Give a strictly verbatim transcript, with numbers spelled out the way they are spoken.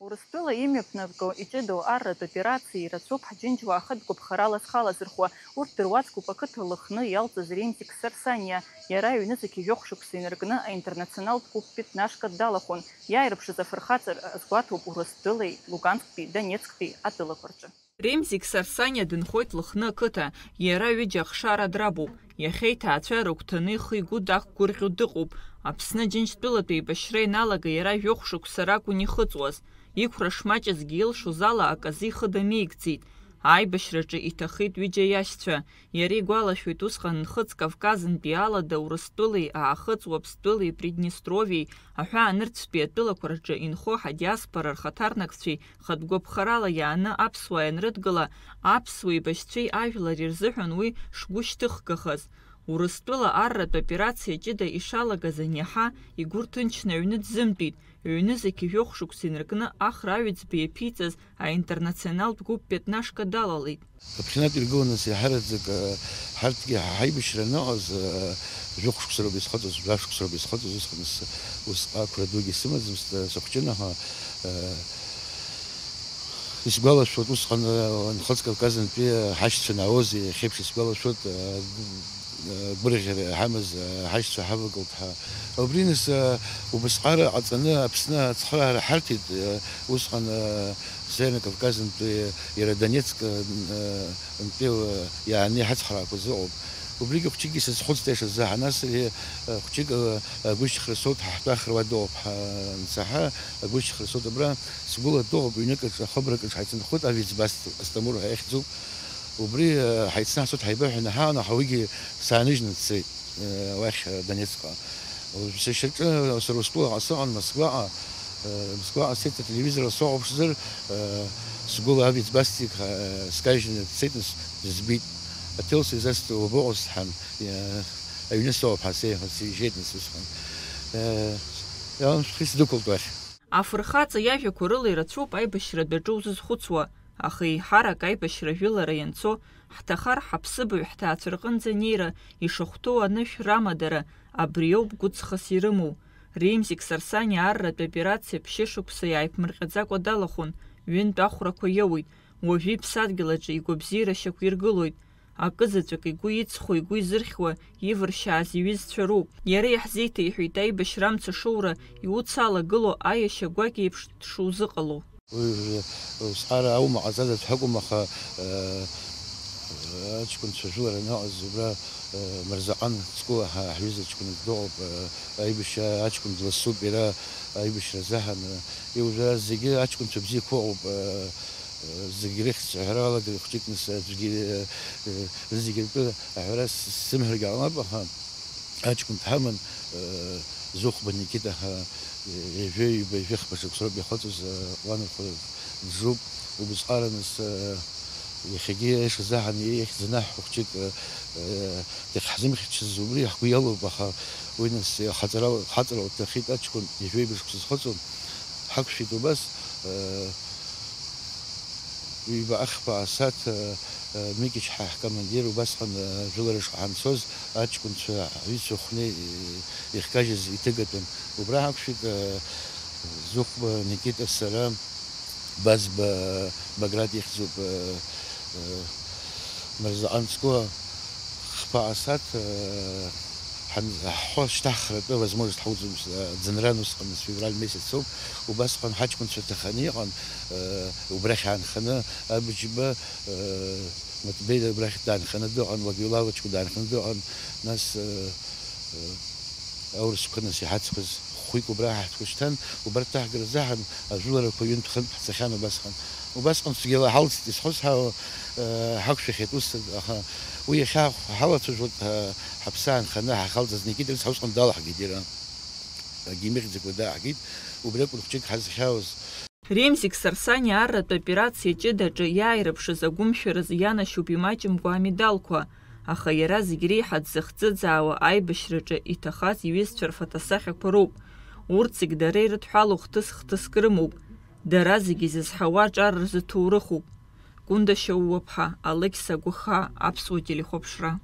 Урыстәыла имҩаԥнаго иҷыдоу арратә операциа ирацәоуп ҳџьынџьуаа хатә гәаԥхарала зхы алазырхәуа. Урҭ дыруаӡәкуп ақыҭа Лыхны иалҵыз Ремзик Сарсаниа. Иара ҩнызқьи жәохә шықәса инаркны аинтернационалтә клуб Пятнашка далахәын. Иааирԥшыз афырхаҵара азгәаҭоуп Урыстәылеи, Лугансктәи, Донецктәи атәылақәа рҿы. Ремзик Сарсаниа дынхоит Лыхны ақыҭа, иара ҩыџьа ахшара драбуп. Иахьа иҭаацәа рыгәҭаны ихы-игәы дақәгәырӷьо дыҟоуп. Аԥсны Џьынџьтәылатә еибашьра ианалага иара жәохә шықәса ракәын ихыҵуаз. Иқәра шмаҷызгьы илшоз ала аказы ихы дамеигӡеит. Аибашьраҿы иҭахеит ҩыџьа иашьцәа. Иара игәалашәоит, усҟан Нхыҵ Кавказынтәи алада Урыстәылеи Аахыҵ Уаԥстәылеи Приднестровиеи аҳәаанырцәтәи атәылақәа рҿы инхо ҳадиаспора рхаҭарнакцәеи хатә гәаԥхарала иааны аԥсуаа ианрыдгыла, аԥсуа еибашьцәеи ажәлари рзыҳәан уи шгәышьҭыхгахаз. Урыстәыла арратә операциа ҷыда ишалагаз аниаҳа, игәы рҭынчны аҩны дзымтәеит, ҩнызқьи жәохә шықәса инаркны Ахра Аҩӡба иаԥиҵаз аинтернационалтә гәыԥ Пятнашка далалеит. Аԥхьанатә иргыланы, нас, иаҳараӡак, э, ҳарҭгьы ҳа-, ҳаибашьра аныҟаз, э, жәохә шықәса роуп исхыҵыз, жәа шықәса роуп исхыҵыз, усҟан ус-, усҟак ақәра дугьы сымаӡамызт, э, сыхәҷын, аха, э, исгәалашәоит, усҟан, э, Нхыҵ Кавказынтәи, э, ҳашьцәа наоз, иахьеиԥш исгәалашәоит, э, э, гәырӷьара иҳамаз, э, ҳашьцәа ҳавагылт ҳәа. Убри, нас, э, убасҟара ҟаҵаны Аԥсны ацхыраара ҳарҭеит, э, усҟан, э, Северный Кавказынтәи, иара Донецк, э, нтәи, э, иааны иҳацхраақәаз ыҟоуп. Убригьы хәҷык исызхәыцт, аиаша азы, ҳанасыри, э, хәҷык, э, агәышьҭыхра соуит, ҳа ҳтәахра уа дыҟоуп, ҳа-, ансаҳа, агәышьҭыхра соуит абра, сгәыла дыҟоуп, ҩнык аҿы, ахыбраҿ ҳаицынхоит, Авицбас Астамур ҳәа ихьӡуп. Убри, э, ҳаицны ҳцоит ҳаибаҳәаны ҳаан, аха уигьы сааныжьны дцеит, э, уахь, э, Донецкҟа. Сашьаҿы, сара Урыстәылаҟа сыҟан, Москваҟа, э, Москваҟа сцеит, ателевизор сахәаԥшзар, э, сгәыла Авицбас Астик, э, скажьны дцеит, нас дызбеит. Аҭел сизасит, уабаҟоу, сҳәан, э, аҩны соуп ҳәа сеиҳәан, сижьеит, нас усҟан. Э, иаламшәхи, сдәықәылт уахь. Афырхаҵа иажәақәа рыла ирацәоуп аибашьра адәаҿы узызхәыцуа, аха еиҳарак аибашьра жәылара ианцо, ҳҭахар ҳаԥсыбаҩ ҳҭаацәа рҟынӡа анеира ишахәҭоу анышә рамадара, абриоуп гәыҵхас ирымоу. Ремзик Сарсаниа арратә операциа ԥшьышықәса иааиԥмырҟьаӡакәа далахәын, ҩынтә ахәрақәа иоуит, уажәы иԥсадгьыл аҿы игәабзиара шьақәиргылоит. Акызаҵәык игәы иҵхо, игәы изырхьуа, ивыршьааз иҩызцәа роуп. Иара иаҳзеиҭеиҳәеит аибашьра амца шоура, иуцалагыло аиашьа гәакьа еиԥш дшузыҟало. Уи усҟара аума ҟаҵазар ҳәа акәым, аха, э, аҷкәынцәа жәылара аныҟаз убра, э, Мырзаҟан Цкуа ҳәа ҳҩыза ҷкәынак дыҟоуп, э, аибашьра аҷкәын дласуп иара аибашьра азыҳәан, э, иужәа зегьы аҷкәынцәа бзиақәа ыҟоуп, э, э, зегь рыхьӡ ҳәара алагар хәҷык, нас аӡәгьы, э, э, зегь ртәы аҳәара с-, сзымҳәаргьы ҟалап, аха аҷкәын дҳаман, э, Зыхәба Никита ҳәа, э, ҩажәи ҩба, ҩажәи хԥа шықәса роуп ихыҵуаз, э, ланахәа дыжуп, убысҟара, нас, э, иахьагьы ишазаҳан ихьӡ анаҳҳәо хәҷык, э, э, дахьҳзымхьчаз убри ҳгәы иалоуп, аха уи, нас, хаҵара-, хаҵара лҭахеит аҷкәын, ҩажәи ҩба шықәса зхыҵуа, ҳақәшәеит убас, э, Ҩба ахԥа асааҭ, э, э, Микич ҳа ҳкомандир убасҟан, э, жәылара шҟа ҳанцоз, аҷкәынцәа ҩыцәахәны, э, ихкажьыз иҭыгатәын. Убра ҳақәшәеит, э, Зыхәба Никита, сара, Базба Баграт ихьӡуп, э, э, Мырзаҟан Цкуа. Хԥа асааҭ, э, ҳан-, ҳхәы шьҭаҳхратәы возможность ҳауӡом, э, ӡынран усҟан, февраль месяц ауп, убасҟан ҳаҷкәынцәа ҭаханы иҟан, э, убрахь аанханы, Абџьба, э, Маҭбеи убрахь даанханы дыҟан, Уагьула лыҷкәын даанханы дыҟан, нас, э, э, аурысқәа, нас, иҳацқәаз хәҩык убра ҳаҳҭқәа шьҭан, убарҭ ҭаҳгара азыҳәан ажәыларақәа ҩынтә-хынтә ҳцахьан убасҟан. Убасҟан цәгьала ҳалҵит, изхысҳәаау, э, ҳақәшәахьеит ус, аха уи иахьа ҳалацәажәоит, ҳа-, ҳаԥсы аанханы ҳахалҵыз Никита рыцҳа усҟан далаҳгеит иара. Акгьы имыхьӡакәа дааҳгеит, убри акәын хәҷык ҳазхьаауаз. Ремзик Сарсаниа арратә операциа ҷыдаҿы иааирԥшыз агәымшәаразы ианашьоуп имаҷымкәа амедалқәа, аха иара зегь реиҳа дзыхӡыӡаауа аибашьраҿы иҭахаз иҩызцәа рфотосахьақәа роуп. Урҭ зегь дара ирыдҳәалоу хҭыс-хҭыск рымоуп. Дара зегьы изызҳауа аҿар рзы ҭоурыхуп. Гәында Шьоууаԥҳа, Алықьса Гәыхаа, Аԥсуа телехәаԥшра.